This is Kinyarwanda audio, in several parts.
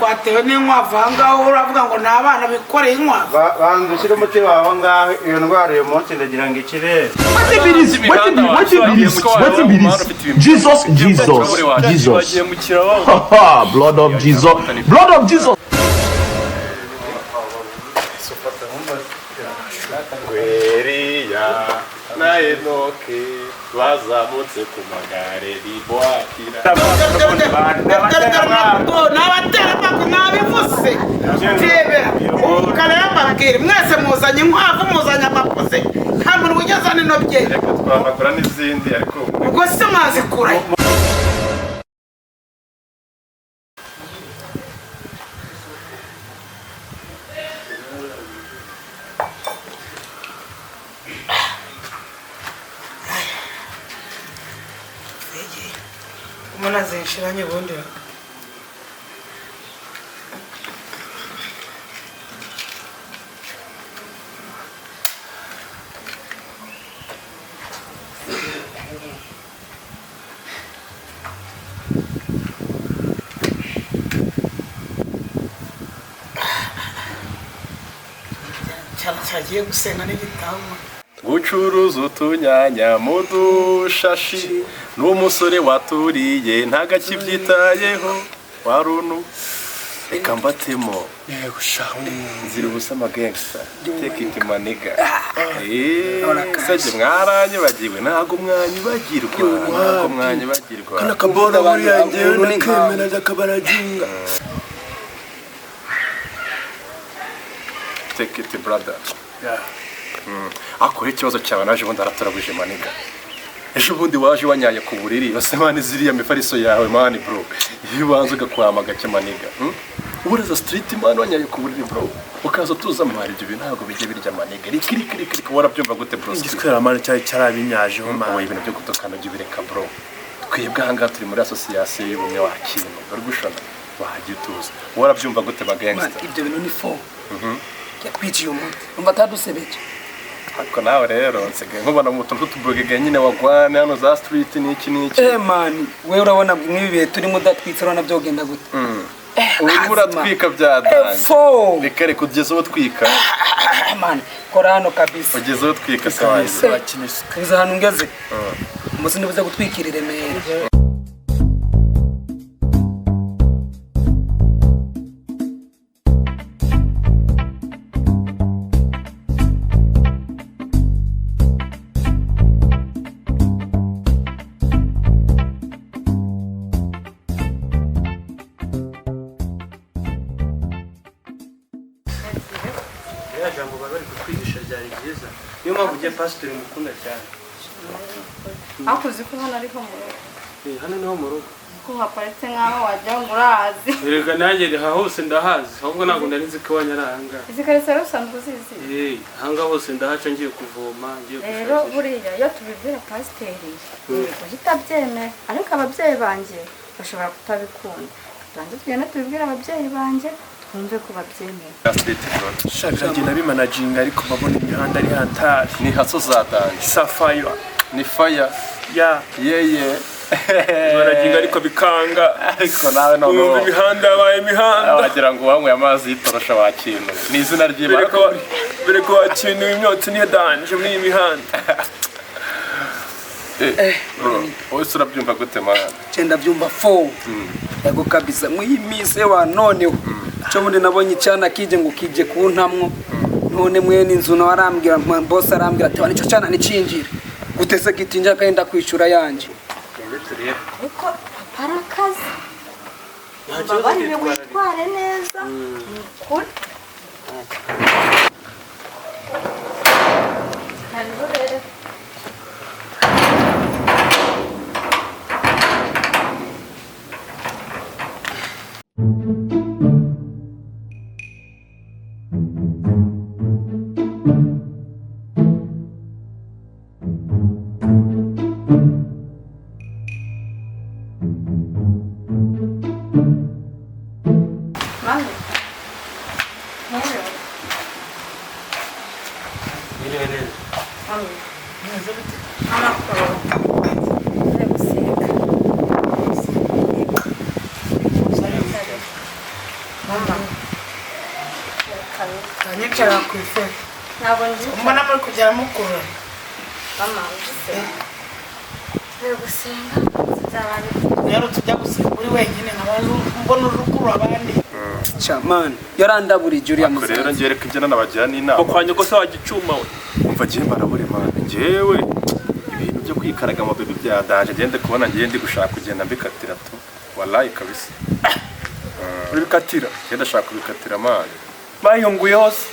Twatewe n'inkwavu aha ngaho, uravuga ngo ni abana bikoreye inkwavu. Banza ushyire umuti wawe aho ngaho. Iyo ndwara uyu munsi ndagira ngo ikire. Wetin be this? Wetin be, wetin be this? Wetin be this? Jesus, Jesus, Jesus. Blood of Jesus. Blood of Jesus. Eliya na Enoke bazamutse ku magare ribwakira. N'abateramako mwabivuze, tebera ubu rero mbabwire, mwese muzanye inkwavu, muzanye amapusi, nta muntu wigeze ino byeri. Reka twanakora n'izindi, ariko Ubwo se mwazikurahe? Umuntu azinshiranye ubundi. Cyane cyagiye gusenga n'igitabo. Gucuruza utunyanya mu dushashi n'umusore waturiye ntagakibyitayeho warunu. Reka mbatemo. Yego sha. Nzira ubusa amagangsta, take it, my nigga. Sajye mwaranyibagiwe? Ntabwo mwanyibagirwa, ntabwo mwanyibagirwa. Kana kabora buriya ngewe nakemera ndakabarajinga. Take it, brother. Akora ikibazo cyawe naje ubundi araturabuje, my nigga. Ejo bundi waje wanyaye ku buriri base, man. Ziriya mifariso yawe, man, bro, iyo ubanza ugakwama gake, my nigga, Uburaza street, man, wanyaye ku buriri, bro, ukaza tuza mwari. Ibyo bintu ntabwo bijya birya, my nigga. Riki riki riki riki, warabyumva gute, bro? Igiswera, man, cyari cyarabinyajeho, Wowe man. Ibintu byo gutukana ujye ubireka, bro. Twebwe ahangaha turi muri association y'ubumwe wa kintu bari gushona, wajya utuza. Warabyumva gute, ba Man, gangster? Ibyo bintu ni fo yatwiciye umuti, umva atadusebeje. Ariko nawe rero nsigaye nkubona mu tuntu tw'utubogege nyine wagwane hano za street n'iki n'iki. Eh man, we urabona nk'ibi bihe turimo udatwitse, urabona byogenda gute? Urimo Kazima. uratwika bya danger. Fo. Reka reka, ugeze uwo twika. Man, kora hano kabisa. Ugeze uwo twika se wanjye? Uzi ahantu ngeze umunsi ndibuze gutwikira i Remera. Ririya jambo baba bari kutwigisha ryari ryiza, niyo mpamvu ugiye pasitori mukunda cyane. Ariko uzi ko hano ariho mu rugo? Eh, hano niho mu rugo. Ko haparitse nk'aho wagira ngo urahazi. Erega nanjye aha hose ndahazi, ahubwo ntabwo nari nzi ko iwanyu ari ahangaha. Izi karitsiye rero usanzwe uzizi? Eh, ahangaha hose ndahaca ngiye kuvoma, ngiye Rero gushakisha. Buriya iyo tubibwira pasiteri uhita abyemera, ariko ababyeyi banjye bashobora kutabikunda. Tubanze tugende tubibwire ababyeyi banjye, twumve ko babyemera. Street, bro. Sha, biragenda bimanaginga, ariko babona imihanda ari hatari. Ni haso za danger. Safaya. Ni fire. Ya. Yeye. Baraginga ariko bikanga. Ariko nawe noneho Wumva imihanda yabaye imihanda. Wagira ngo wanyweye amazi y'itorosha wa kintu, ni izina ry'Imana. Mbere ko wakintu imyotsi niyo danger muri iyi mihanda. Bro, wowe se urabyumva gute, man? Cyenda byumva fo, yego kabisa. Mw'iyi minsi wa noneho cyo bundi nabonye icyana kije ngo kije kuntamwo, none mwene inzu nawe arambwira, boss arambwira ati nicyo cyana nicinjira gutese kitinjira kandi ndakwishura yanje. Ariko papa arakaze. Nta kibazo. Mbabarire. Kwitwararika. Witware neza, ni ukuri. Karibu rero. Mami. Mwiriwe. Mwiriwe neza. Mami. Amakuru. Uri gusiga. Mama. Nyicara ku ife. Ntabwo nzi. Mbona muri kugera mukura. Mama, uzi. Tuvuye gusenga nzabana. Rero tujya gusenga uri wenyine nkaba mbona urukuru abandi. Chamani yarandaburije uriya Ariko rero musaza. ngiye reka ibyo nanabagira n'inama. Kwa nyoko se wagicuma we. Umva ngiye mbarabure man, njyewe ibintu byo kwikaraga amabebi bya danger ngende kubona ngiye ndi gushaka kugenda mbikatira tu. Wallahi kabisa. Urabikatira. Ngende ndashaka kubikatira man. Bayihunguyeho se.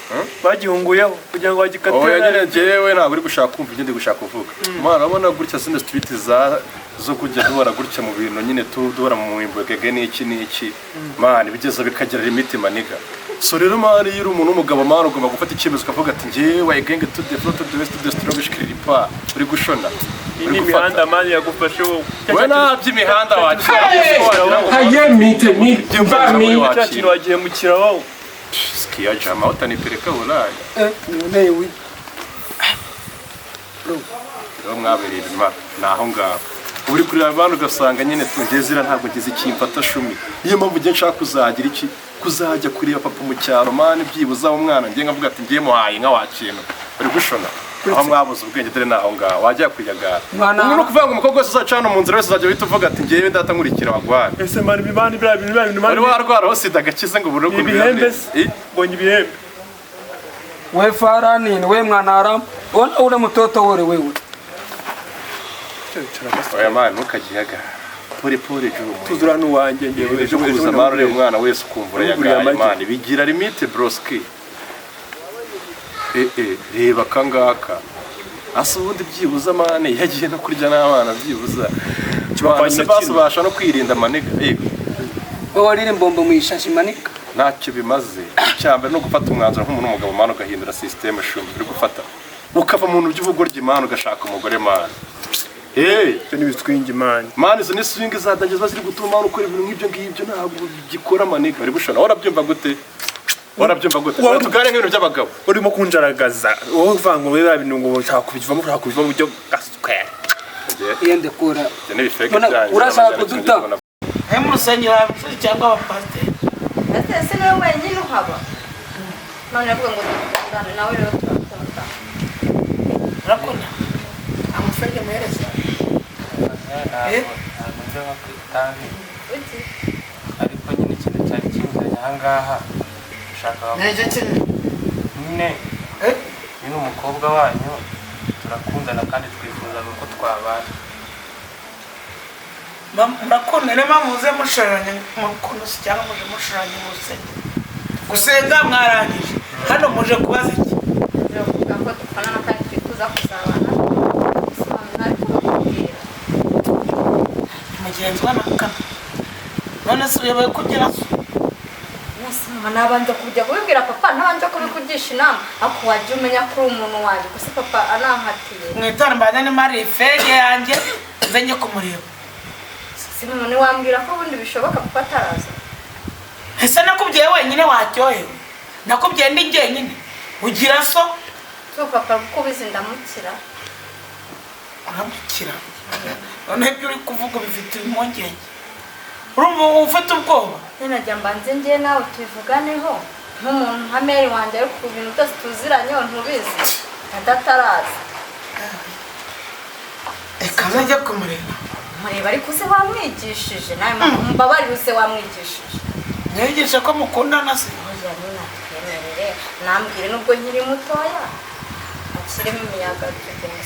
Bagihunguyeho kugira ngo bagikatire. Oya nyine njyewe ntabwo uri gushaka kumva ibyo ndi gushaka kuvuga. Mwana urabona gutya zino street za zo kujya duhora gutya mu bintu nyine tu duhora mu imbogege n'iki n'iki. Man bigeza bikagera limit maniga. So rero man iyo uri umuntu w'umugabo man ugomba gufata icyemezo ukavuga ati njyewe I gang to the floor to the west to the strong shikiripa. Uri gushona. Iyi ni imihanda man yagufashe wowe. We nta by'imihanda wakira. Ayé mi tèmi bá mi. Cya kintu wagihemukira wowe. Sikia jama utanipeleka Ulaya. None wi. Rero mwabereye ibimara ni aho ngaho. Uri kureba abantu ugasanga nyine tungezira ntabwo ngize ikimfata shumi. Niyo mpamvu ngiye nshaka kuzagira iki kuzajya kureba papa mu cyaro man byibuza umwana ngiye nkavuga ati ngiye muhaye inka wakintu. Uri gushona. Aho mwabuze ubwenge dore naho ngaho wajya kuyagara. Mwana- Ubu no kuvuga ngo umukobwa wese uzaca hano mu nzira wese uzajya uhita uvuga ati ngiye data nkurikira wagwana. Ese man ibimani biriya bintu biriya bintu man. Wari warwara hose sida gakize ngo burundu Ibihembe se. Mbonye ibihembe. We farani we mwana haram. Ona ule mtoto wore wewe. Oya man ntukagiyaga. Pole pole juru. Tuzura n'uwanjye ngewe. Ejo kuza mara ureba umwana wese ukumva Uguriye urayagaye amagi. man bigira limite broski. Reba akangaka. Asa ubundi byibuza man yagiye no kurya n'abana byibuza. Kibapfanye Se na basi kimwe. ubasha no kwirinda maniga. Yego Wewe warire mbombo mwishashi manika. ntacyo bimaze. Icyambere no gufata umwanzuro nk'umuntu w'umugabo man ugahindura system shumi uri gufata. Ukava mu bintu by'ubugoryi man ugashaka umugore man. Hey, Ibyo ni ibitwingi man. Man izo ni swing zadangiza ziri gutuma man ukora ibintu nk'ibyo ngibyo ntabwo gikora maniga. Bari gushona. Warabyumva gute? Warabyumva gute? Tugare nk'ibintu by'abagabo. Urimo kunjaragaza. Wowe uvanga ngo biriya bintu ngo ushaka kubivamo ushaka kubivamo byo gaswera. Yende kura. Ibyo ni ibifeke Mbona byanjye. urashaka kuduta? Ayo mu rusengero abasore cyangwa abapasiteri. Pasiteri se niwe wenyine uhaba. None avuga ngo dukundane nawe rero turakunda. Urakunda? Amufege muhereza. Ntabwo nzi nko ku itabi Uti ariko nyine ikintu cyari kinzanye aha ngaha ushaka Nicyo kintu. nyine uyu ni umukobwa wanyu turakundana kandi twifuzaga ko twabana. Murakunda niyo mpamvu muze mushoreranye mu rukundo se cyangwa muje mushoreranye mu rusengero. Gusenga mwarangije. Hano muje kubaza iki? turavuga ko dukundana kandi twifuza kuzabana. Gusobanura ariko bakubwira. Mugenzi wa nakana. None se uyobewe kugira so? Mwese mama nabanza kujya kubibwira papa ntabanje kubikugisha inama ariko wajya umenya ko uri umuntu wanjye gusa papa anankatiye. Mwitara mbana ni mari ifege yanjye nze njye kumureba. Si mama ntiwambwira ko ubundi bishoboka papa ataraza. Ese nakubwiye wenyine waryohewe? Nakubwiye ndi jyenyine? Ugira so? Tu papa kuko ubizi ndamukira. Uramukira. None ibyo uri kuvuga bifite impungenge. Urumva ufite ubwoba? Najya mbanze njye nawe tubivuganeho nk'umuntu nka meri wanjye ariko ku bintu byose tuziranyeho ntubizi adataraza. Reka nze njye kumureba. Mureba ariko uze wamwigishije nawe mama mbabarire uze wamwigishije. Mwigishe ko mukundana se? Oya ninatwemerere nambwire nubwo nkiri mutoya akirimo imiyaga tugenda.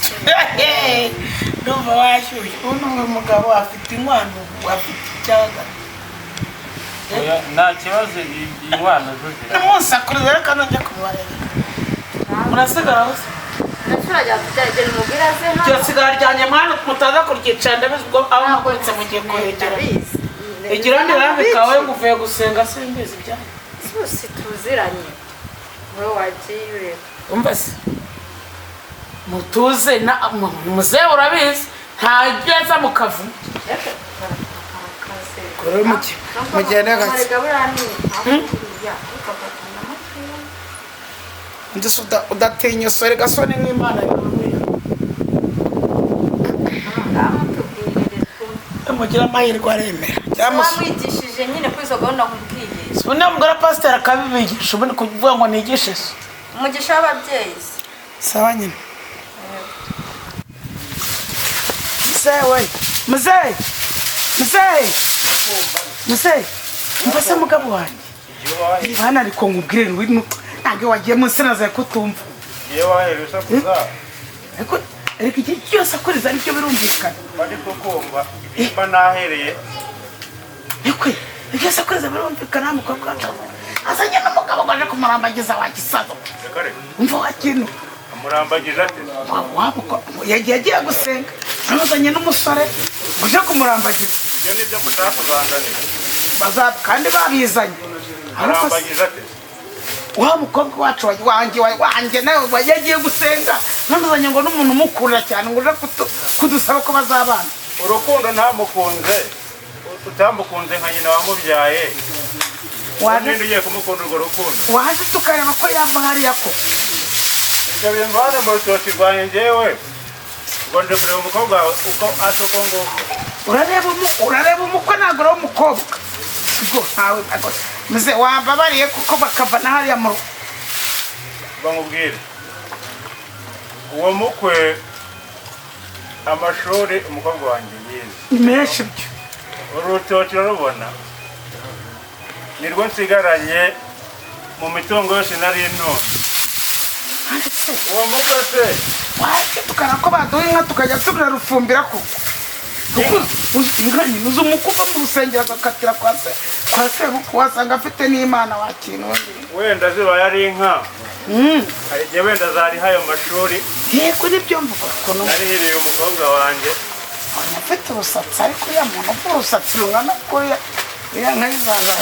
Ndumva washyushye. Ubu ni umugabo afite inkwano ubu afite icyaga. Oya, nta kibazo iyi nkwano zuzira. Nimunsakurize reka njye kumubareba. Murasigara hose? Nacurajya tujya umubwira aze hano. Iryo sigara ryanjye mwana mutaza kuryicara ndabizi ubwo aho mukuritse mugiye kuhegera. Ndabizi. Igira ndirambika wowe ngo uvuye gusenga simbizi ibyanyu. Zose tuziranye. Wowe wagiye ureba. Umva se? Mutuze na muzehe urabizi ntajya aza mu kavuyo. Kure muke mugende gake. Undi se udatinya usore gasoni nk'Imana yawe. Mugira amahirwe aremera. Wamwigishije Wanyigishije nyine kuri izo gahunda nkubwiye. Ubundi mugore pasiteri akabibigisha, ubundi kuvuga ngo nigishe se. Umugisha w'ababyeyi se. Sawa nyine. Muzehe we, muzehe, muzehe, muzehe, umva se mugabo wanjye. Bana ariko nkubwire ngwino, ntabwo wagiye munsi nazaye kutumva. Iyo wahera usakuza. Ariko iki cyose akuriza aribyo birumvikana. Bari kukumva ibimba nahereye. Nikwe, ibyo sakuriza birumvikana mukobwa wacu. Azanye n'umugabo ngo aje kumurambagiza wa gisazo. Umva wa kintu. Amurambagiza ate? Yagiye gusenga. Amuzanye n'umusore uje kumurambagiza. Ibyo nibyo mushaka kuzanzanira. Baza kandi babizanye. Amurambagiza ate? Wa mukobwa wacu wanjye nawe yagiye gusenga. Namuzanye ngo n'umuntu umukunda cyane ngo uje kudusaba ko bazabana. Urukundo ntamukunze. Utamukunze nka nyina wamubyaye. Waje ugiye kumukunda urwo rukundo. Waje tukareba ko yava hariya ko. Ibyo bimvane mu rutoki rwanjye njyewe. Ngo nje kureba umukobwa uko asa uko nguko. Urareba umukwe ntabwo ureba umukobwa. Ubwo ntawe muze wambabariye kuko bakava na hariya mu rugo. Bamubwire. Uwo mukwe amashuri umukobwa wanjye yize. Ni menshi byo. Urutoki urarubona. Nirwo nsigaranye mu mitungo yose nari ntunze. Uwo mukwe se waje tukara ko baduha inka tukajya tunarufumbira koko. Inka nyine uzi umukwe uva mu rusengero agakatira kwa sebukwe wasanga afite n'Imana wakintu. Wenda zibaye ari inka. Hari igihe wenda zariha ayo mashuri. Yego nibyo mvuga ukuntu. Narihiriye umukobwa wanjye. Afite urusatsi ariko uriya muntu ufite urusatsi rungana kuriya iriya nka izaza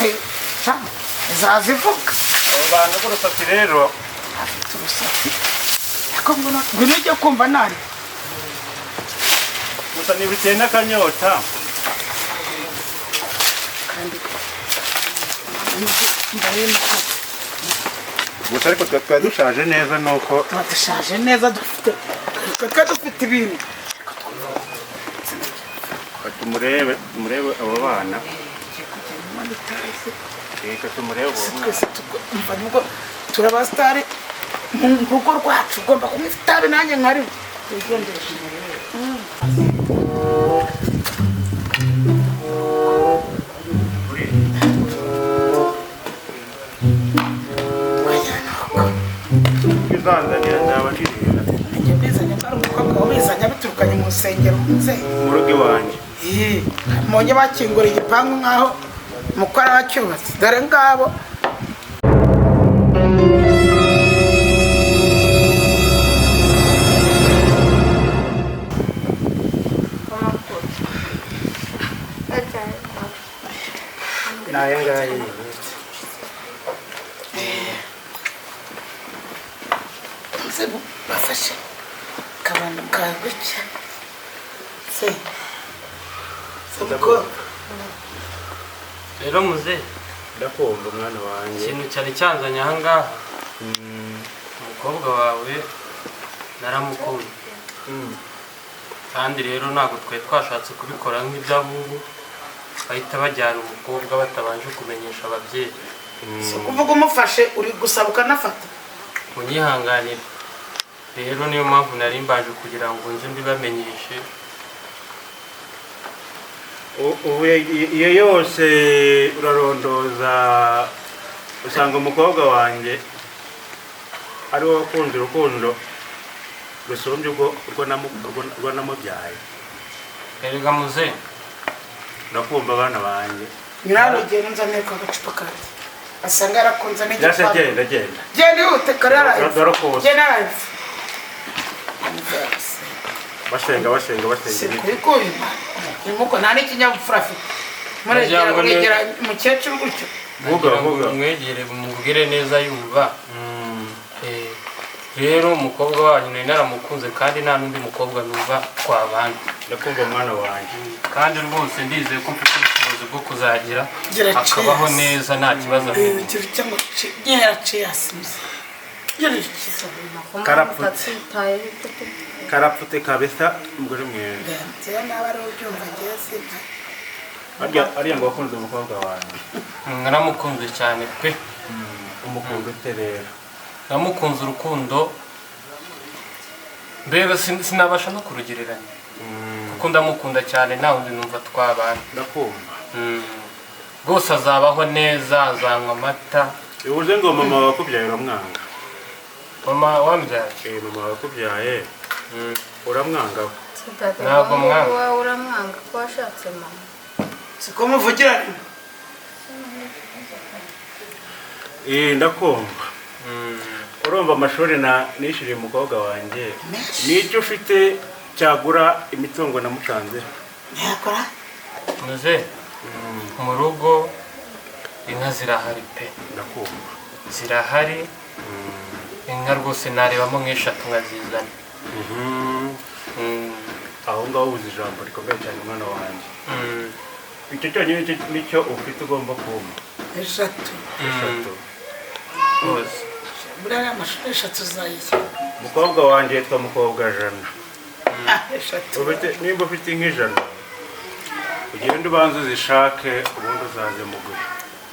izaza ivuga. Abo bantu b'urusatsi rero afite urusatsi ariko ngwino ujye kumva nari gusa ntibiteye n'akanyota. Kandi gusa ariko twari dushaje neza nuko tuba dushaje neza dufite twari dufite ibintu. Tumurebe abo bana. Reka tumurebe uwo mwana. Twese umva nubwo turabasitari mu rugo rwacu ugomba kunywa itabi nanjye nkariwe. Wigendere tumurebe. Bizanzanira nzaba ndirira. Njye mbizanye ko ari umukobwa wabizanye biturukanye mu rusengero nze. Mu rugo iwanjye. Munye bakingura igipangu nkaho mukora bacyubatse dore ngabo. Naye ngaye. Nze bafashe kabana kagucya. Se. Rero muze ndakumva mwana wanjye. Ikintu cyari cyanzanye aha ngaha. Umukobwa wawe naramukunda. Kandi rero ntabwo twari twashatse kubikora nk'iby'abubu bahita bajyana umukobwa batabanje kumenyesha ababyeyi. Si kuvuga umufashe uri gusaba ukanafata. Munyihanganire. Rero niyo mpamvu nari mbaje kugira ngo nze mbibamenyeshe. Ubu iyo yose urarondoza usanga umukobwa wanjye ari wowe ukunda urukundo rusumbye urwo namubyaye. Erega muze ndakumva abana banjye. Nyirarugero nzaniye kwa gacupa kanjye. Asanga yarakunze n'igipangu. Genda genda. Genda ihute kare yarahise. Genda yarahise. Basenga basenga basenga. Sikubikubima. Imuko nta n'ikinyabupfura afite. Muregera umukecuru gutyo. Vuga vuga. Mwegere mubwire neza yumva. Rero umukobwa wanyu nari naramukunze kandi nta n'undi mukobwa numva twabana. Ndakumva mwana wanjye. Kandi rwose ndizeye ko mfite ubushobozi bwo kuzagira akabaho neza nta kibazo afite. Karapfutse. Karapfutse kabisa mugore mwiza. Ariya ngo wakunze umukobwa wanjye. Naramukunze cyane pe. Umukunda ute rero? Namukunze urukundo mbega sinabasha no kurugereranya. Kuko ndamukunda cyane nta wundi numva twabana. Ndakumva. Rwose azabaho neza, azanywa amata. Bivuze ngo mama wakubyaye uramwanga. Mama wambyaye? Mama wakubyaye uramwanga? Ntabwo mwanga. Wowe uramwanga ko washatse mama. Siko muvugira rimwe. Ndakumva. Urumva amashuri na nishyuriye umukobwa wanjye. Nicyo ufite cyagura imitungo namucanze. Yakora? Muze. Mu rugo inka zirahari pe. Ndakumva. Zirahari. Inka rwose narebamo nk'eshatu nkazizana. Aho ngaho uzi ijambo rikomeye cyane mwana wanjye. Icyo cyonyine nicyo ufite ugomba kumva. Eshatu. Eshatu. Rwose. Buriya amashuri eshatu uzayishyura. Umukobwa wanjye yitwa Mukobwa Jana. Eshatu. Nimba ufite inka 100 ugende ubanze uzishake ubundi uzaze muguhe.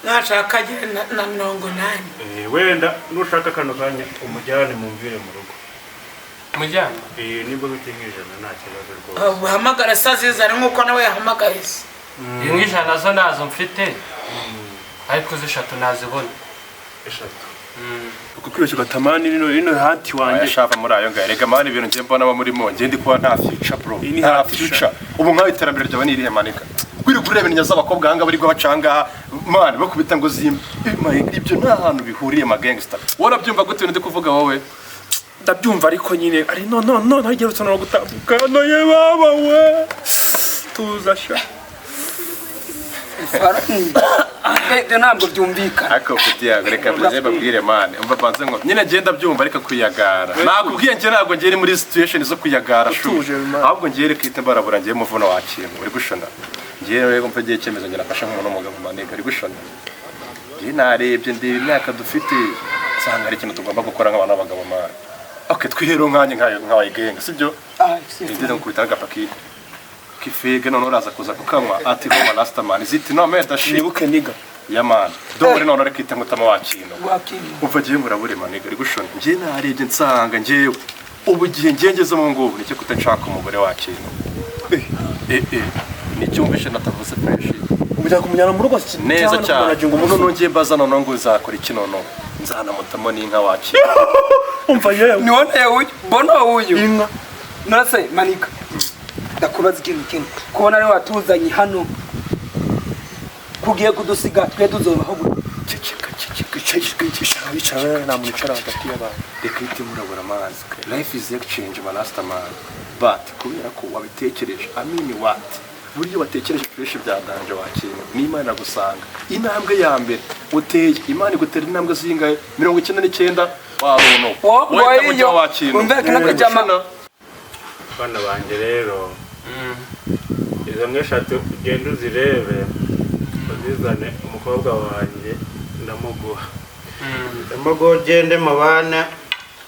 Nashaka agire na 80. Wenda nushaka kano kanya umujyane mumvire mu rugo. Mujyane? Nimba ufite inka 100 nta kibazo rwose. Uhamagara saa zizana nk'uko nawe yahamagaye se. Inka 100 zo nazo mfite ariko z'eshatu nazibona. Eshatu. Kuko gatamani rino hati wanjye shava muri ayo ngaye rega mani ibintu ngiye mbona muri mo ngiye ndi kuba nta future bro nta future ubu nkaho iterambere ryaba ni irihe manika kwiri kureba inya z'abakobwa hanga bari guhacanga man bakubita ngo zimba ibyo nta hantu bihuriye ma gangster warabyumva gute ndi kuvuga wowe ndabyumva ariko nyine ari no no no ntagiye rutsana gutambuka no ye baba we tuza sha Ibyo ntabwo byumvikana. Ariko kuti yago reka mbize babwire man umva banze ngo nyine ngenda byumva ariko kuyagara nakubwiye nje ntabwo ngere muri situation zo kuyagara ahubwo ngere kwita barabura ngiye muvuno wakintu uri gushona ngiye rero mva giye cyemezo ngira afasha nk'umuntu w'umugabo manega uri gushona ngiye narebye ndeba imyaka dufite nsanga ari ikintu tugomba gukora nk'abantu b'abagabo man okay twihero nkanye nkabaye gang sibyo ndende nkubita agapaki kifege none uraza kuza kukanywa ati goma last man ziti no meda shibuke niga ya man dore none rekita ngutama wakino umva giye murabure maniga uri gushona ngiye narebye nsanga ngiye ubu gihe ngengeze mu ngubu nicyo kutanshaka umugore wakino nicyumvishe natavuze fresh ubujya kumujyana mu rugo neza cyane none ngiye mbaza none ngo uzakora iki none nzanamutamo n'inka wakino umva yewe none uyu bono uyu inka nase manika ndakubaza ikintu kimwe kubona ari watuzanye hano kugiye kudusiga twe tuzobaho ceceka ceceka icara nta muntu icara hagati y'abantu reka ihite murabura amazi life is exchange my last man but kubera ko wabitekereje I mean what buryo watekereje fresh bya danje wakintu n'Imana gusanga intambwe ya mbere uteye Imana igutera intambwe zingahe 99 waruno wowe wakintu umveka nakajama bana banjye rero izo nk'eshatu ugenda uzirebe uzizane umukobwa wanjye ndamuguha ndamuguha ugende mubana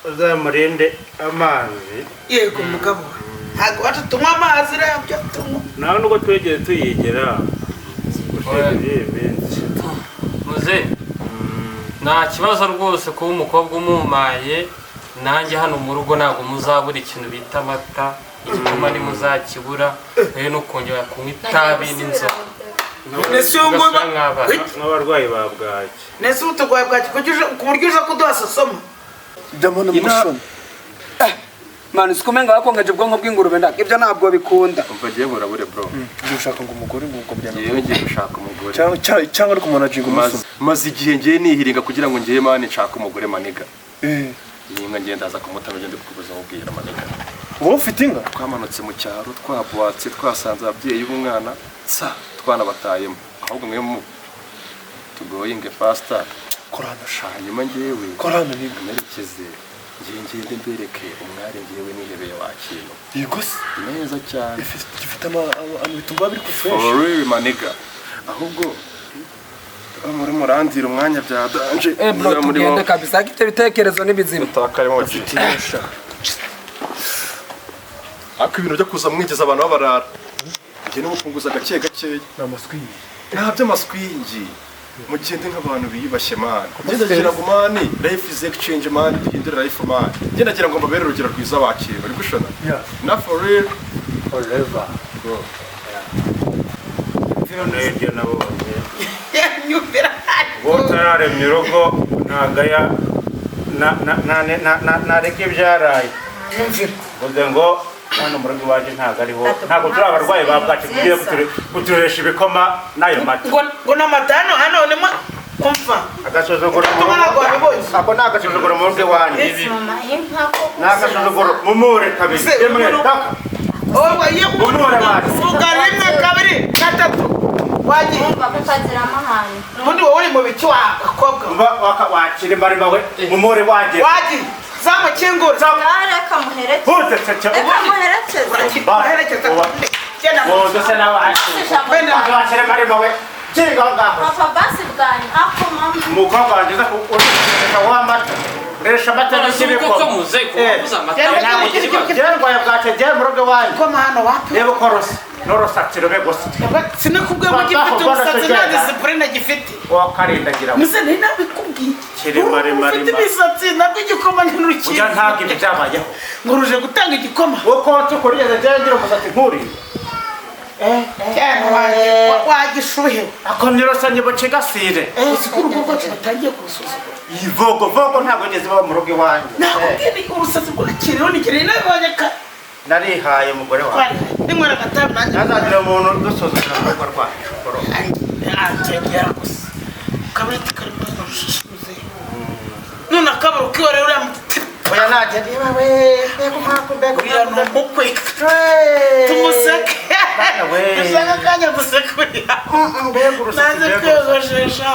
uzamurinde amazi yego mugabo ntabwo wacu tunywa amazi rero byo tunywa nawe nubwo twegeye tuyigera ushinzwe iyi minsi muze nta kibazo rwose kuba umukobwa umumaye nanjye hano mu rugo ntabwo muzabura ikintu bita amata igikoma ntimuzakibura rero no kongera kunywa itabi n'inzoga nk'abarwayi ba bwaki nese ubu turwaye bwaki ku buryo uja kuduha sosoma ndabona mushona mani sikumenga bakongeje ubwonko bw'ingurube ndaka ibyo ntabwo bikunda umva giye burabure bro ngiye gushaka ngo umugore ngo ubwo ngiye ngiye gushaka umugore cyangwa ariko umuntu ajinga umusore maze igihe ngiye nihiringa kugira ngo ngiye mani nshaka umugore maniga ninka ngenda aza kumutama ngende kukubuza mubwira maniga wowe ufite inka twamanutse mu cyaro twabwatse twasanze ababyeyi b'umwana tsa twanabatayemo ahubwo mwe mu tugoyinge faster korana hanyuma ngewe korana niga nerekeze ngiye ngende mbereke umwari ngewe nihebeye wakintu yego se neza cyane gifite ibitumba biri ku fresh for real maniga ahubwo muri murandira umwanya bya danje bro tugende kabisa ibyo bitekerezo ni bizima utakarimo ariko ibintu byo kuza mwigeza abantu babarara Mugende mupunguza gake gakeya. Ni amaswingi. Nta by'amaswingi. Mugende nk'abantu biyubashye man. Ngenda ngira ngo man, life is exchange man, duhindure life man. Ngenda ngira ngo mbabere urugero rwiza bakira. Bari gushona. Yeah. Na for real. Forever. Bro. Nibyo nabonye. Nyumvira. Utararemye urugo ntagaya nareka ibyaraye. Nyumvira. Mvuze ngo hano mu rugo iwacu ntabwo ariho, ntabwo turi abarwayi ba bwacu tugiye kuturesha ibikoma n'ayo mata. Ngo n'amata hano hano ni umva. Agasuzuguro mu rugo. Ako ni agasuzuguro mu rugo iwanjye. Ni agasuzuguro mumure kabiri rimwe taka. Vuga rimwe kabiri gatatu. Wagiye. Ubundi wowe uri mu biki wa gakobwa? Wakira imbarima we mumure wagiye. Wagiye. Zamukingura. Reka muherekeze. Reka muherekeze. Wowe se nawe wakira imbarima we. Kinga ngaho. Papa basi bwanyu ako mama. Umukobwa wanjye uza kuresha w'amata. Resha amata n'ikibiko. Ko muze kubuza amata. Jye bwacu jye mu rugo iwanyu. Koma hano wapi? Reba uko rusa. N'urusatsi rube gusa. Sinakubwiye ngo gifite umusatsi nta disipurine gifite. Wakarindagira. Muze nari nabikubwiye. Kiremare. Ufite imisatsi nabwo igikoma ntirukizi. Ujya ntabwo ibyo byabayeho. Ngo ruje gutanga igikoma. Uko tukurigeze jye ngira umusatsi nk'uriya. Wagishuhewe. Ako nirosanye bucigasire. Uzi ko urugo rwacu batangiye kurusuzugura. Iyi vogo vogo ntabwo ngeze iba mu rugo iwanjye. Nakubwiye urusatsi rwakiriho nigere nabonye ka narihaye umugore wawe. Ninywera agatabi nanjye. Ntazagira umuntu dusuzugura mu rugo rwacu. Antegera gusa. Kabati karimo urushishuze. None akabaro kiwe rero uriya Oya najye niba we mbega umwaka mbega uriya ni umukwe. Tumuseke. Dushaka akanya guseka uriya. Mbega urusatsi. Naze kwiyogoshesha.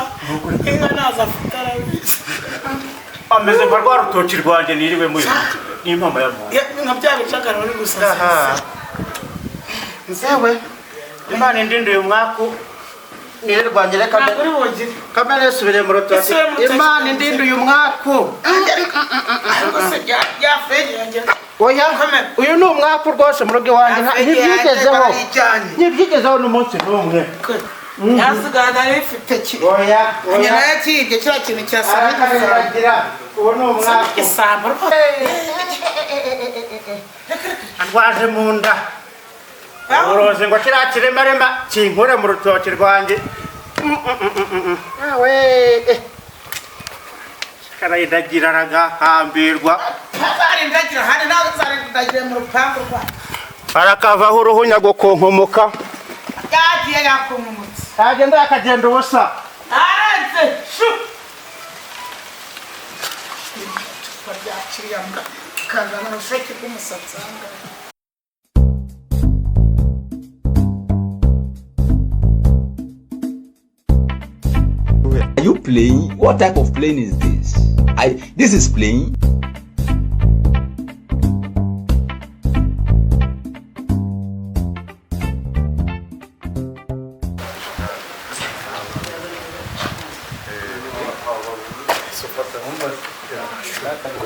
Inka naza afite arabizi. Ameze nka rwa rutoki rwanjye niriwe muyo. Ni impamo ya muntu. Nka bya bicagara uri gusasa. Nzewe Imana indinduye umwaku nire rwanjye reka kamere isubire mu rutoki. Imana indinduye umwaku. Oya uyu ni umwaku rwose mu rugo iwanjye ntibyigezeho. Ntibyigezeho n'umunsi n'umwe. Yasigana ifite ki? Oya oya. Nyina yakibye kiriya kintu cyasa n'ikiragira. Uwo ni umwaku. Isambo rwose. Andwaje mu nda. Uroze ngo kiriya kiremarema kinkure mu rutoki rwanjye. Awe karayidagira aragahambirwa. Arindagira hano nawe uzarindagira mu rupangu rwawe. Arakavaho uruhunya gukunkumukka. Yagiye yakunkumutse. Agenda akagenda ubusa. Arenze shu. Icupa rya kiriya mbwa kazana urusheke rw'umusatsi aha ngaha. Are you playing? What type of playing is this? This is playing.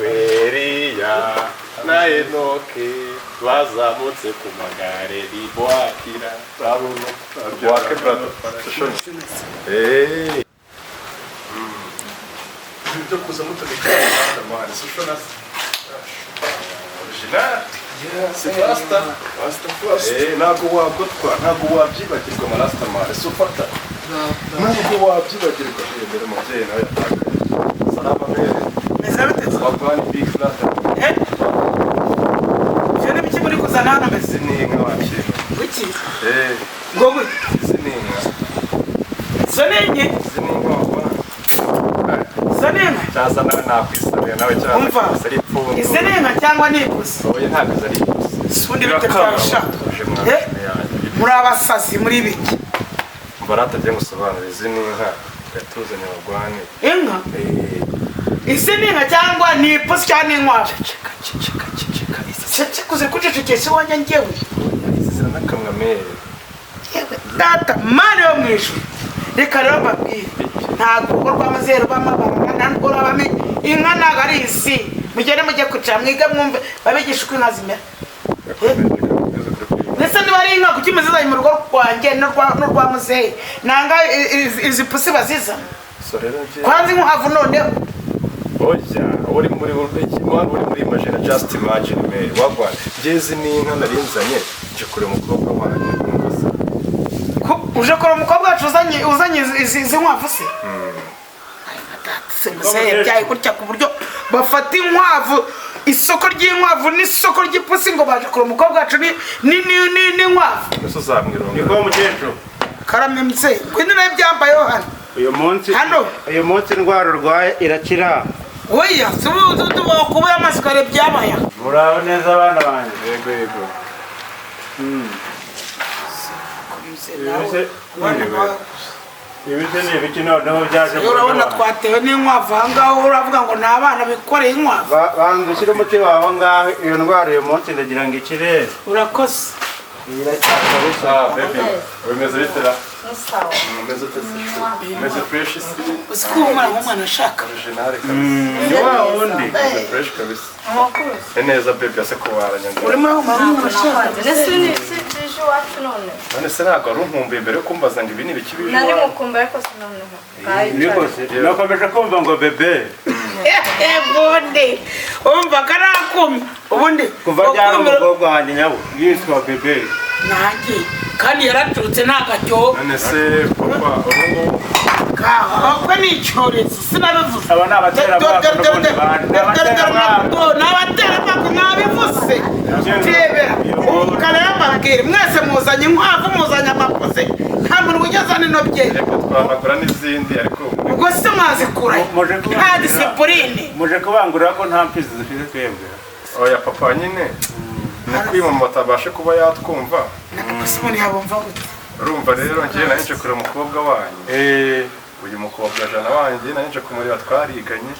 Eliya na Enoke bazamutse ku magare ribwakira raruno rwake brother. Eh. Ibyo kuza mutabika man, sushona. Original. Yes, rasta. Rasta first. Eh, ntabwo wagotwa, ntabwo wabyibagirwa marasta man. Sufata. Ntabwo wabyibagirwa mbere mubyeyi nawe yatakaye. Salama mbere. Wagwani big brother. Eh? Ibyo ni biki muri kuzana hano mbese? Izi ni inka wakira. Wiki? Eh. Ngo gute? Izi ni inka. Izo ni inka? Izi ni inka wagwana. Izo ni inka? Cyaza nawe nakwisabiye nawe cyaza. Umva. Ari ipfundo. Izi ni inka cyangwa ni ipusi? Oya ntabwo izi ari ipusi. Si ubundi bite byarusha? Eh? Muri abasazi muri biki? Mbarata agiye gusobanura izi ni inka. Yatuzanye abagwane. Inka? Eh. Izi ni inka cyangwa ni ipusi cyangwa ni inkwavu? Ceceka ceceka ceceka. Ceceka uzi kucecekesha iwanjye njyewe. Izi ziranakamwa mere. Yewe data Mana yo mu ijuru. Reka rero mbabwire. Ntabwo urugo rw'amazeru rw'amabara ntabwo rw'abami inka ntabwo ari izi. Mugende mujye kwicara mwige mwumve babigisha uko inka zimera. Ese niba ari inka kuki muzizanye mu rugo rwanjye n'urwa muzehe? Nanga izi pusi bazizana. So rero njye Kwanza inkwavu noneho. Oya, uri muri man, uri muri imagine, just imagine me. Wagwan. Jezi ni inka narinzanye nje kureba umukobwa wanjye. Uje kureba umukobwa wacu uzanye izi nkwavu se? Se muzehe yabyaye gutya ku buryo bafata inkwavu, isoko ry'inkwavu n'isoko ry'ipusi ngo baje kureba umukobwa wacu ni n'inkwavu. Ese uzamwironga? Niko mukecuru. Karame mse, ngwino nawe byambayeho hano. Uyu munsi Hano. Uyu munsi indwara urwaye irakira. Oya, kuba amasikare byabaye. Muraho neza abana banjye. Yego yego. Ibi se ni ibiki noneho byaje? Urabona twatewe n'inkwavu aha ngaho, uravuga ngo ni abana bikoreye inkwavu. Banza ushyire umuti wawe aho ngaho, iyo ndwara uyu munsi ndagira ngo ikire. Urakoze. Irakira kabisa. Ah baby, bimeze bite ra? Ni sawa. Umeze ute se? Umeze fresh se? Uzi ko umwana nk'umwana ashaka. Original kabisa. Ni wa wundi. Umeze fresh kabisa. Amakuru. Ni neza baby, ase ko waranyanga. Urimo urahumura nk'umwana ashaka. Ese ni bije iwacu none? None se ntabwo wari unkumbuye mbere yo kumbaza ngo ibi ni ibiki bije Nari iwawe? mukumbuye ariko sinoneho. Niko se. Nakomeje kumva ngo bebe. Ubundi umva karakumye. Ubundi Kuva ryari umukobwa wanjye nyabo yitwa bebe. Nanjye kandi yaraturutse nta gacyo. None se papa, ubu ngubu Kahokwe ni icyorezo sinabivuze. Aba ni abateramwaka n'ubundi bandi. Ni abateramwaka. Ni abateramwaka mwabivuze. Tebera ubu karayababwira mwese muzanye inkwavu, muzanye amapusi, nta muntu wigeze azana ino byeri. Reka twanagura n'izindi ariko Ubwo se mwazikura he? Muje Nta kubangurira. disipurine. Muje kubangurira ko nta mfizi dufite twebwe. Oya papa, nyine ni kwimama atabashe kuba yatwumva. Nakapusi umuntu yabumva gute? Urumva rero njye nari nje kureba umukobwa wanyu. Uyu mukobwa jana wanjye nari nje kumureba, twariganye,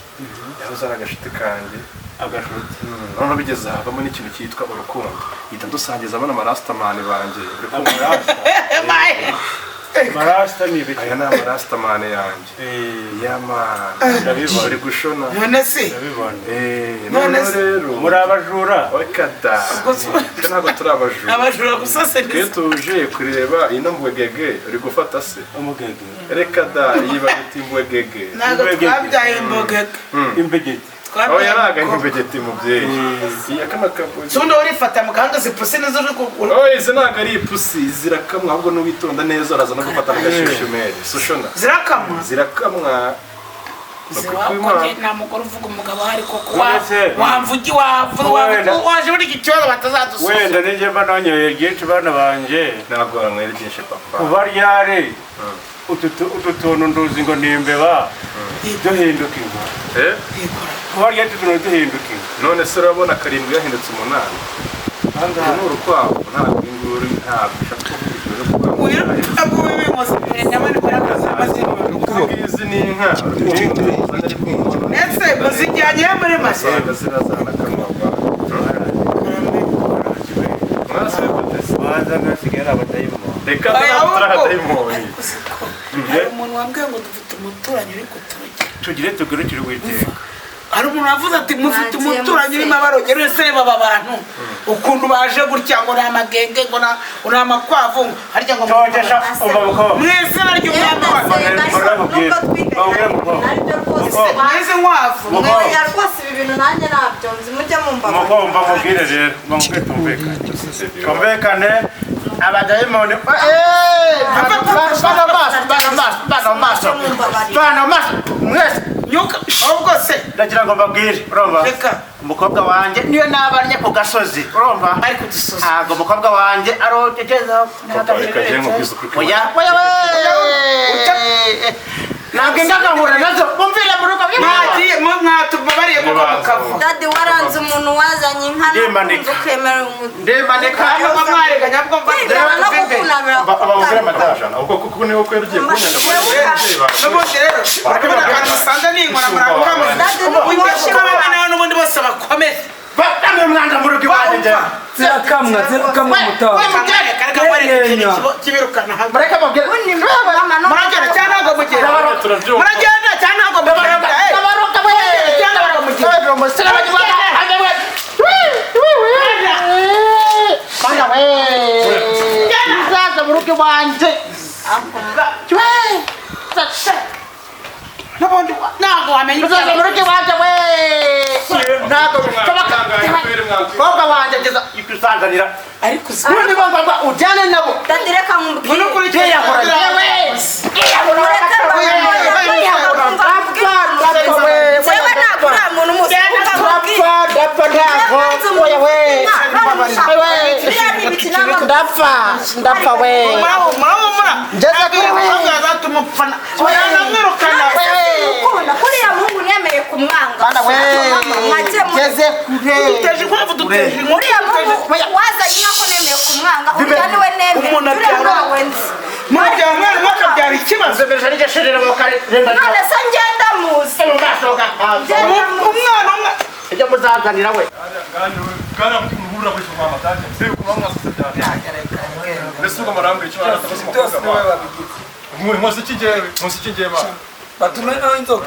yahoze ari agashuti kanjye. Agashuti. Noneho bigeze havamo n'ikintu cyitwa urukundo, ihita dusangiza bano marasitamani banjye. Uri kumva? Marasta ni ibiki? Aya ni amarasitamani yanjye. Yamani. Ndabibona. Uri gushona. None se Ndabibona. None Noneho se- rero Muri abajura. Oya da. Twe ntabwo turi abajura. Abajura gusa se? Twe tuje kureba ino mbwegege uri gufata se. Umugege. Reka da, iyi bayita imbwegege. Ntabwo twabyaye imbogege. Imbegeti. Oya, ntabwo ari imbegeti mubyeyi. Iyi kano kabuye. Sundi urifata mu gahanga izi pusi nizo uri kugura. Oya, izi ntabwo ari ipusi, zirakamwa ahubwo n'uwitonda neza uraza no gufata agashyushyu mere. Sushona. Zirakamwa. Zirakamwa. Ziwakonje nta mugore uvuga umugabo ahari koko. None se- Wamvugi wavu Wenda- waje muri iki kibazo batazadusuzuma. Wenda ninjye mba nanyoye byinshi bana banjye. Ntabwo wanywera byinshi papa. Kuva ryari utu tuntu nduzi ngo ni imbeba duhinduka inka? Eh? Kuva ryari utu tuntu duhinduka inka? None se urabona karindwi yahindutse umunani? Uru ni urukwavu, ntabwo inguru, ntabwo ushaka kuvuga ibyo. Izi ni inka. Ese muzijyanye muri make? Usanga zirazana akanwa. Mwasubiye gute se? Baza nkasigaye ari abadayimoni. Reka Oya, ntabwo ahubwo- turi abadayimoni. Hari umuntu wambwiye ngo dufite umuturanyi uri kuturogera. Tugire tugarukire Uwiteka. Hari umuntu wavuze ati mufite Mwagiye umuturanyi urimo abarogera. Ese reba aba bantu ukuntu baje gutya, ngo ni amagenge, ngo ni amakwavu, harya ngo Togesha umva mukobwa. Mu izina ry'umwami wacu. Mw'izi nkwavu. Oya rwose, ibi bintu nanjye ntabyo nzi, mujye mumbabarira. Mukobwa, mva mubwire rero, mva mubwire tumvikane. Tumvikane abadayimoni. Bana maso, bana maso, bana maso. Bana maso. Mwese Nyuka ahubwo se. Ndagira ngo mbabwire, urumva? Reka. Umukobwa wanjye niyo nabanye ku gasozi, urumva? Ariko dusoza. Ntabwo umukobwa wanjye arogegezaho. Papa, reka njye nkubwize ukuri. Oya, oya, we! Ntabwo ingagahura nazo, mumvire mu rugo. Mwagiye mwatubabariye kuko mukava. Daddy, waranze umuntu wazanye inka Ndimanika. ukemera umuntu. Ndimanika. Hano mba mwareganya bwo mva. Kwigana no kukunamira. Bababwire madamu. Ubwo kuko niwe kwera ugiye kunyanga muri ababyeyi bawe. N'ubundi rero urabona akantu musanze n'inkora murakamwe. Daddy, Uwiteka uko abana nawe n'ubundi bose bakomeze. Bamwe umwanda mu rugo iwanjye njye. Zirakamwa, zirakamwa mutaha. Kibirukana hamwe. Mureke mubwire. Muragenda cyangwa ntabwo mugenda? Muragenda cyangwa ntabwo mugenda? Ndabaroka we! Cyangwa ntabwo mugenda? Mana we! wamenya Uzaza mu rugo iwanjye we ntabwo bishoboka mukobwa wanjye ageza Ibyo usanganira ariko niba ngombwa ujyane nabo Dadi reka nkubwire. Kwiyahura yewe Jewe ntabwo uriya muntu umuzi ndapfa ndapfa ntabwo oya we ndapfa ndapfa we ngeze kuri we azatuma yanamwirukana ukunda kuriya muhungu nemeye kumwanga Bana we ngeze kure duteje inkwavu duteje inkoko uriya muhungu wazanye inka ko nemeye kumwanga uriya niwe nemeye Umuntu uriya abyara- ntawe nzi murabyara umwana umwe akabyara ikibazo none se ngenda muzi umwana umwe ibyo muzazanira we Byose niwe wabigize. Batume nawe inzoga.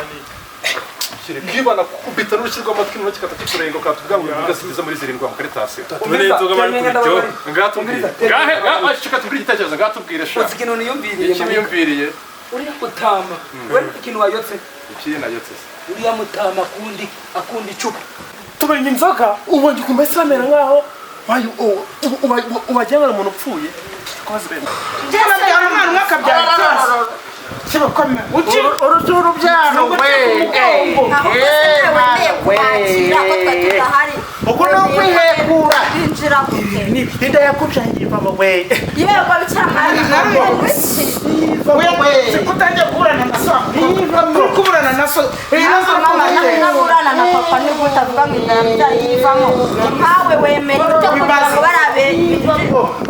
Bwibana kukubita n'urushyi rw'amatwi noneho kikata kikurenga ukatubwira ngo ugasubiza muri zirindwi mu karitasi. Tubone inzoga bari kuryoha. Ngatubwire. Ngahe ngahe tubwire igitekerezo ngatubwire sha. Uzi ikintu niyumviriye Iki wiyumviriye? Uriya mutama we ikintu wayotse Iki nayotse se. uriya mutama akundi akunda icupa Tubonye inzoga ubonye ukuntu bahise bamera nkaho wajyana umuntu upfuye. murabyara umwana umwe akabyara ikibazo kibakome uki uruti urubyaro we ahubwo se nawe wemeye kubakira ko twe tudahari uku ni ukwihekura binjira gute inda yakubyaye ivamo we yego bicyamara utangiye kuburana na so uri kuburana na so ibibazo naburana na papa nibwo utavuga ngo inda yabyaye ivamo nkawe wemeye ute kugira ngo barabe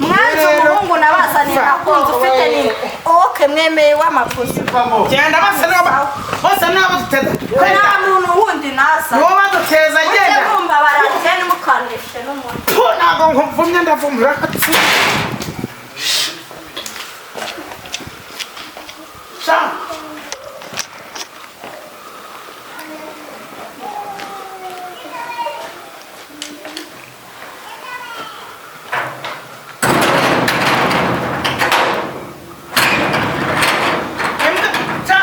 mwanze umuhungu nabazaniye nakunze ufite nini oke mwemeye w'amafuso genda bose nibo bose nibo baduteza nta muntu wundi naza nibo baduteza mujye genda mwumva barajye ntimukanishe n'umuntu Puh, ntabwo nkuvumye ndavumura sha Imbwa sha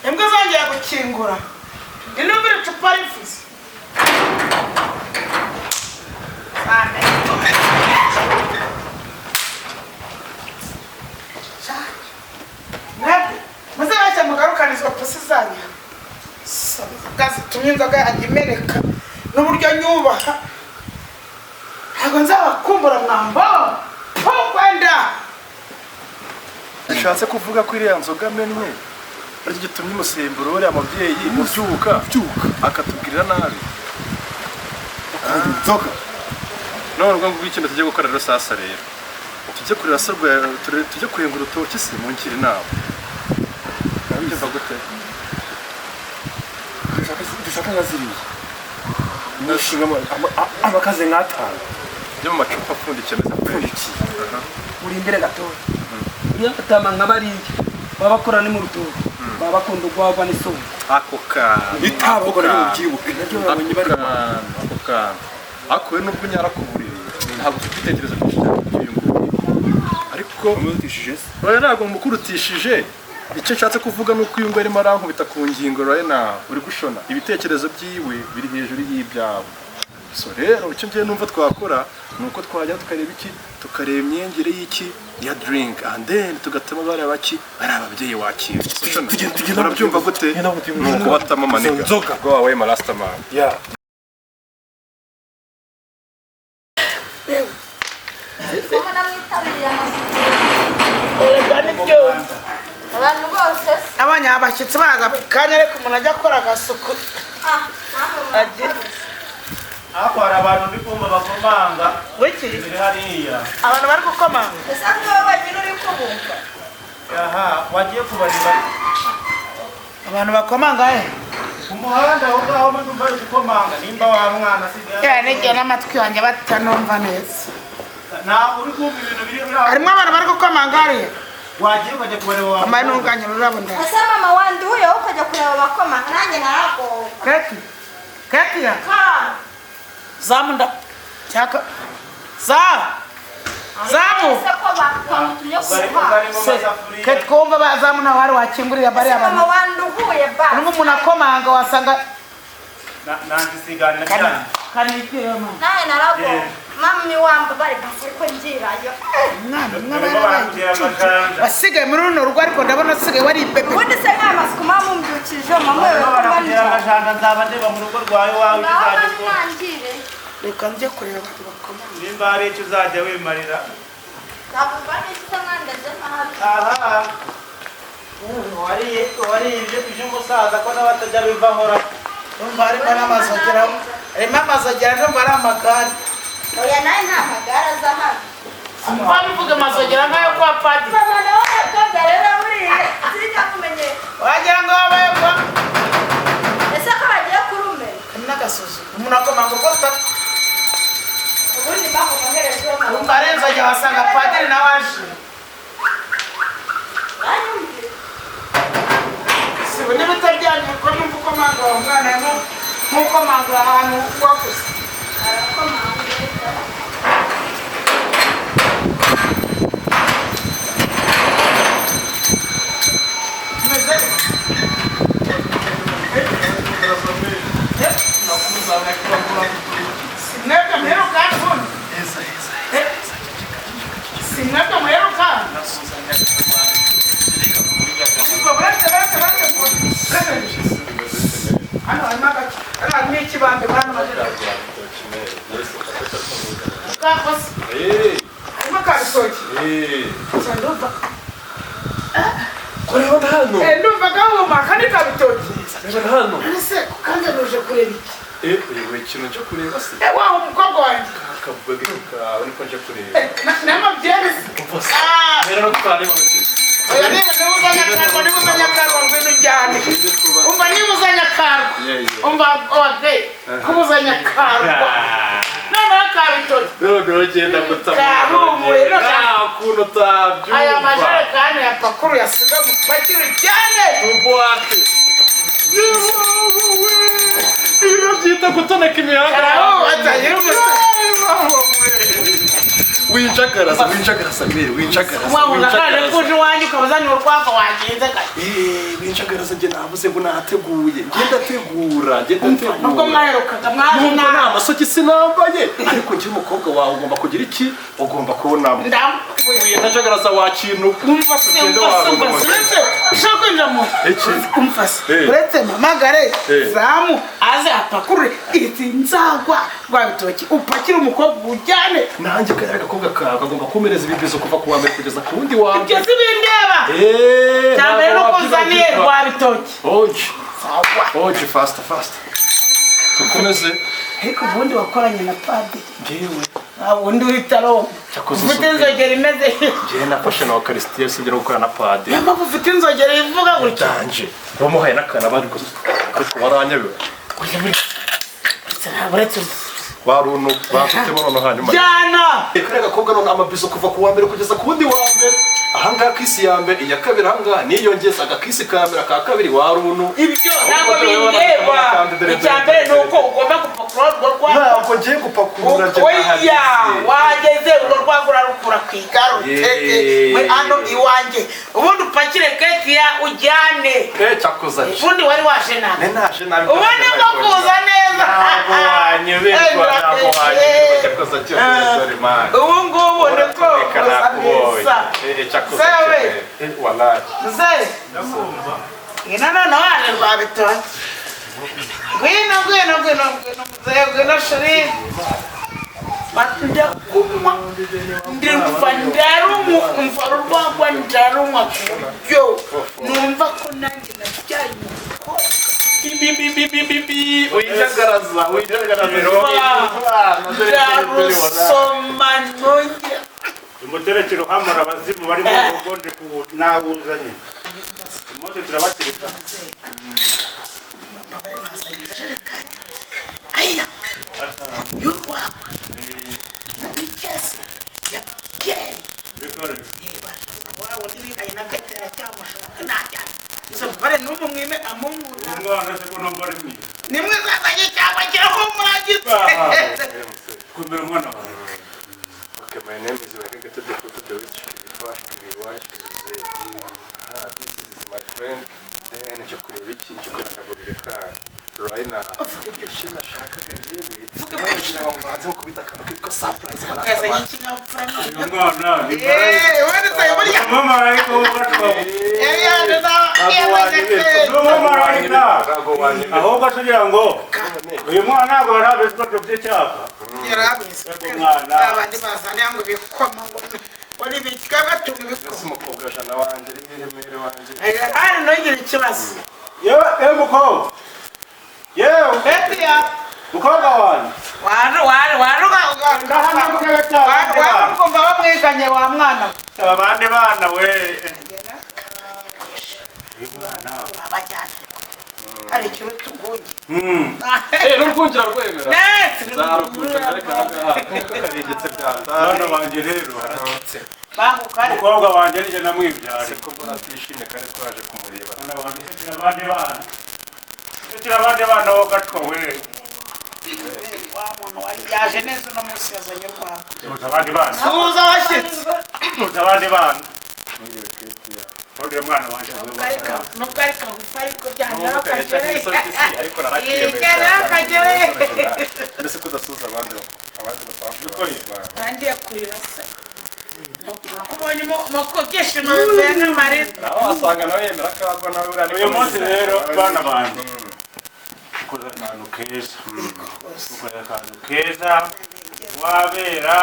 imbwa zongeye gukingura inumvira icupa rivuze mwebwe muzabashya mugarukane izo pusi zanyu inzoga zitumye inzoga yanjye imeneka n'uburyo nyubaha ntabwo nzabakumbura mwambo po wenda Bishatse kuvuga ko iriya nzoga amennye aricyo gitumye umusemburo uriya mubyeyi ubyuka akatubwirira nabi. Inzoga. None ubwo ngubwo ikintu tugiye gukora rero sasa rero tujye kurira se tujye kurenga urutoki se munkira inama. Urabyumva gute? Dushaka nka ziriya. Nishinga amakaze nk'atanu. Byo mu macupa apfundikiye ameze Apfundikiye. Urindire gatoya. Uriya mutama nka bariya baba bakora ni mu rutoki baba bakunda urwagwa n'isombe. Ako kantu. Itaba ubwo nabyo mubyibuke. Nabyo babonye bari Ako kantu. Ariko we nubwo unyara ku buriri ntabwo ufite ibitekerezo byinshi cyane by'uyu nguyu. Ariko Umurutishije se? oya ntabwo mukurutishije. Icyo nshatse kuvuga ni uko uyu nguyu arimo arankubita ku ngingo right now uri gushona ibitekerezo byiwe biri hejuru y'ibyawe. So rero icyo ngiye numva twakora ni uko twajya tukareba iki tukareba imyengere y'iki ya drink and then tugatema bariya baki bari ababyeyi wakira. Urabyumva gute? Ni ukubatamo amaniga. Inzoga. Go away my last man. Yeah. kuko namwitabiriye amasuku abantu bose se abanya abashyitsi baraza buri kanya ariko umuntu ajya akora agasuku ah namwe murakoze. Ariko hari abantu ndi kumva bakomanga wiki biri hariya abantu bari gukomanga ese wowe wenyine uri kubumva aha wagiye kubareba abantu bakomanga he ku muhanda aho ngaho ndumva bari gukomanga nimba wa mwana asigaye yewe n'igihe n'amatwi yanjye batanumva neza ntabwo uri kumva ibintu biri aho harimo abantu bari gukomanga hariya wagiye ukajya kubareba wa ambaye n'ubwanjye rurabo ndende ese mama wanduye wowe ukajya kureba abakomanga nanjye naragowe keti ketiya Ka. zamu nda cyaka za Zamu. Ese ko bamutumye kuruha. Ke twumva bazamu nawe hari wakingurira bari abantu. Mama wanduhuye ba. Urumva umuntu akomanga wasanga nanjye cyane. Kanikire mama. Nawe narago. Mama ni wamba bari basi ariko ngirayo. Mwana mwana wasigaye muri runo rugo ariko ndabona asigaye wari ipepe. Ubundi se nta masuku mama umbyukije mama wewe kuba amajanja nzaba ndeba mu rugo rwawe wawe uzajya ukora. Reka njye kureba abantu bakomanga. Nimba hari icyo uzajya wimarira. Ntabwo icyo mwandaje nabi. Aha. Wariye wariye ibyo by'umusaza ko n'abatajya bivahora. Umva harimo n'amazogera. Harimo amazogera ndumva ari amagare. Oya nawe nta magare aza hano. Umva bivuga amazogera nk'ayo kwa padiri. Mama nawe yakobwa rero buriya sinjya kumenyera. Wagira ngo babaye kwa. Ese ko bagiye kurumena? N'agasuzuguro. Umuntu akomanga uko ataka. Ubundi mpamvu mwohereje uwo mama. Umva rero nzajya wasanga padiri nawe aje. Si ubu niba utaryamye ko numva ukomanga uwo mwana nk'ukomanga ahantu wakuze. Arakomanga. Sinabyo mperuka ubundi. Sinabyo mperuka. Hano harimo agace. Hano harimo ikibambe hano kakoze. Harimo akabitoki. Ndumva. Kureba hano. Ndumva gahuma aka ni kabitoki. Reba hano. Ese kandi nuje kureba iki? Uyu ikintu cyo kureba se. Wa umukobwa wanjye. Akabwege kawe niko nje kureba. N'amabyeri. Rero no twareba mu kintu. Oya niba uzanye akarwa niba uzanye akarwa ngwino ujyane. Umva niba uzanye akarwa. Umva oge kuba uzanye akarwa. Noneho akabitoki. None ugenda guta. Kahumuye nta kuntu utabyumva. Aya majerekani ya pakuru yasiga mu pakiri cyane. Ubuwate. Ibiro byita gutoneka imihanda. Winjagaraza winjagaraza mbere winjagaraza. Wabona kuje iwanjye ukabazanira urwagwa wagenze gake. Winjagaraza njye navuze ngo nateguye. Njye ndategura, njye ndategura. Nubwo mwaherukaga mwaje nta amasogisi nambaye ariko njye umukobwa wawe ugomba kugira iki? Ugomba kubonamo. Ndambuye ndajagaraza wa kintu. Umva se umva se. Ushaka kwinjira mu umva se. Uretse mpamagare zamu aze apakurure izi nzagwa rwa bitoki upakire umukobwa ujyane. Nanjye kariya gakobwa kawe kagomba kumereza ibibizo kuva ku wa mbere kugeza ku wundi wa mbere. Ibyo si bindeba. Cya mbere nuko uzaniye rwa bitoki. Oje. Oje faster faster. Tukomeze. Ariko ubundi wakoranye na padiri. Njyewe. Ubundi uhita Roma. Ufite inzogera imeze. Njyewe nafashe na Eucharistie sinjye no gukora na padiri. Niyo mpamvu ufite inzogera ivuga gutya. Ndanje. Wamuhaye n'akana bari gusa. Ariko waranyabiwe. Uretse Warunu bafitemo noneho hanyuma. Jana. Kariya gakobwa none amabizo kuva ku wa mbere kugeza ku wundi wa mbere. Ahangaha kisi ya mbere iya kabiri ahangaha niyongeza agakisi ka mbere aka kabiri warunu. Ibyo ntabwo bindeba. Icya mbere ni uko ugomba gupakurura urwo rwagwa. Ntabwo ngiye gupakurura njye nahageze. Oya wageze urwo rwagwa urarukura ku igare uruteke muri hano iwanjye. Ubundi upakire ketiya ujyane. Cyakoze. Ubundi wari waje nabi. Naje nabi. Ubundi bwo kuza neza. Ntabwo wanyoberwa ntabwo wanyoberwa cyakoze cyose man. Ubu ngubu niko kuza neza. Cyakoze cyose. Wallahi. Mzee. Ndakumva. Ngwino noneho waje rwa bitoki. Ngwino ngwino ngwino ngwino mzee ngwino shiri. Ndakunywa ndumva ndarumwa umva urwagwa ndarumwa ku buryo numva ko nanjye nabyaye umukobwa. Bi winjagaraza winjagaraza. Ndarusoma nongera. Umuterekero hamara abazimu bari mu rugo ndi nawuzanye. Umunsi turabakirika. Aya. Y'urwagwa. Ikesi. Ya kera. Wa wundi wihaye na ketera cyamushaka najyana. Bare n'ubu mwime amungura. Umwana se ko numva ari mwiza. Ni mwiza azanye cyangwa kirahumura gitse. Kumira umwana wawe. My name is Wekeke Dekuto the Rich Kibifash Kibiwash Kibize. This is my friend. Then nje kureba iki nje kureba akagurire ka right now. Icyo nashakaga njyewe kugira ngo mbanze gukubita akantu kitwa surprise. Uyu mwana ni umumarayika w'ugatwa. Ni umumarayika. Ahubwo tugira ngo uyu mwana ntabwo barabizi ko dufite icyapa. Umwana abandi bazana ngo bikoma ngo wari bikabatunga ibikoma. Umukobwa jana wanjye riremere wanjye. Ari ntugire ikibazo. Yewe yewe mukobwa. Yewe Betiya mukobwa wanjye. waru waru waru waru bamwiganye wa mwana. Saba abandi bana we. Uyu mwana babajyana. Hari ikintu tugunge. N'urwungira rwemera. Netse. Nzarukunja ariko ahangaha karigetse byata. Mwana wanjye rero aratutse. Banguka. Umukobwa wanjye nije namwibyara. Siko mbona atishimye kandi twaje kumureba. Mwana wanjye tukira abandi bana. Tukira abandi bana wo gatwa we. Wa muntu wari yaje neza uno munsi yazanye urwagwa. Tuza abandi bana. Suhuza abashyitsi. Tuza abandi bana. Mwiriwe Christian. Ntundi mwana wanjye Nubwo ari kagufi ariko byanyara akagere. Ariko narakiyemeza. Akagere. Mbese kudasuhuza abandi abandi basanzwe. Ntangiye kurira se. Kubonye mu byishimo bivuye nk'amarira. Nawe wasanga nawe yemera akagwa nawe uriya Uyu munsi rero bana banjye ukoze akantu keza. Ukoze akantu keza wabera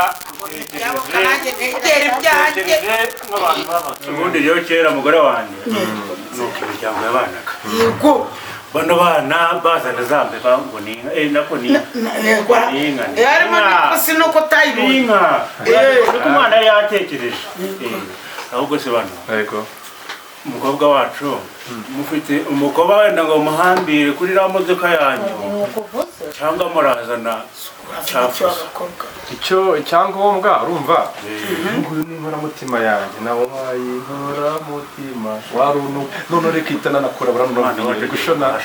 nk'abantu b'abakire. Ubundi rero kera umugore wanjye nuko imiryango yabanaga. Yego. Bano bana bazana za mbeba ngo ni inka nako ni inka. Harimo n'ikosi nuko utayibonye. Inka. Nuko umwana yari yatekereje. Ahubwo se bano. Yego. Umukobwa wacu mufite umukobwa wenda ngo muhambire kuri ra modoka yanyu cyangwa murazana cyafuso. Icyo icyangombwa urumva nguyu ni inkoramutima yanjye nawe wayi inkoramutima warunu none reka itana nakora baranura gushona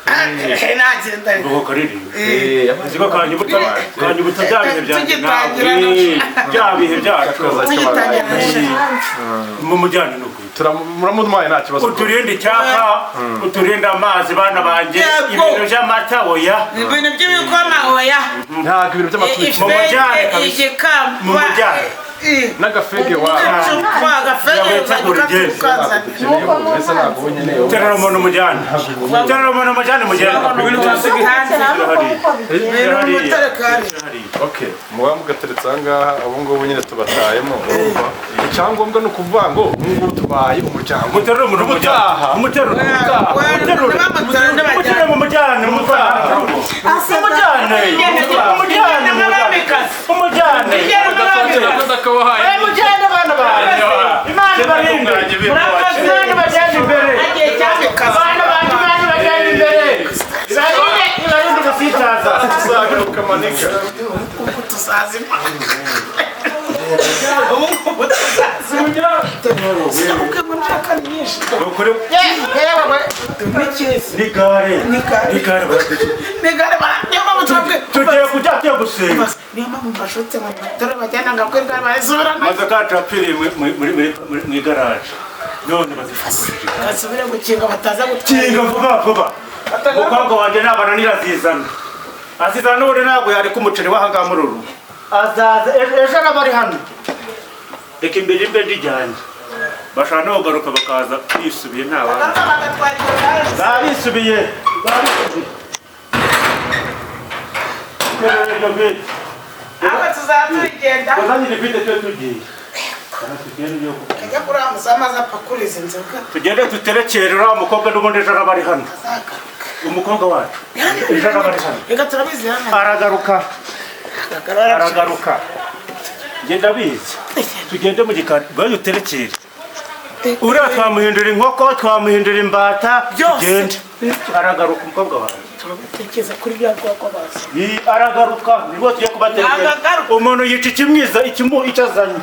nagenda ngo karirimba aziko kanyibutsa kanyibutsa bya bihe byanjye bya bihe byacu mu mujyane nuko muramutwaye nta kibazo. Uturinde icyaka uturinde amazi bana banjye ibintu by'amata oya ibintu by'ibikoma oya ntabwo ibintu by'amata mu mujyane kabisa mu mujyane n'agafege wa terera umuntu mujyane terera umuntu mujyane mujyane okay muba mugateretse aha ngaha ubu ngubu nyine tubatayemo urumva icyangombwa ni ukuvuga ngo ubu ngubu tubaye umuryango muterure umuntu mujyane muterure muterure mu mujyane mujyane mujyane mujyane mujyane abana banjye Imana ibarinde Imana ibajyane imbere abana banjye Imana ibajyane imbere ibarinde gusitaza tuzagaruka manika ubu tuzazima ubu tuzazima sinakubwiye ngo nshaka nyinshi ni gare ni gare niyo mpamvu twabwiye tugiye kujya tugiye gusenga niyo mpamvu mbashutse ngo dore bajyana ngo kuri gare barisubirana imodoka yacu yapfiriye mu igaraje none bazifungurije basubire gukinga bataza gutwara kinga vuba vuba umukobwa wanjye nabana nirazizana azizana n'ubundi ntabwo yareka umuceri w'ahangaha muri uru azaza ejo araba ari hano reka imbere imbe ndijyanye bashobora no kugaruka bakaza bisubiye nta bandi babisubiye aho tuzatugenda uzanyire bide twe tugiye kajya kuri wa muzamu aza apakuriza inzoga tugende tuterekere uriya mukobwa n'ubundi ejo araba ari hano umukobwa wacu ejo araba ari hano reka turabizi hano aragaruka aragaruka ngenda bizi tugende mu gikari bwayo uterekere uriya twamuhindura inkoko twamuhindura imbata tugende aragaruka umukobwa wawe turamutekereza kuri bya bwoko bazi aragaruka nibwo tugiye kubaterekera umuntu yica ikimwiza ikimu icyo azanye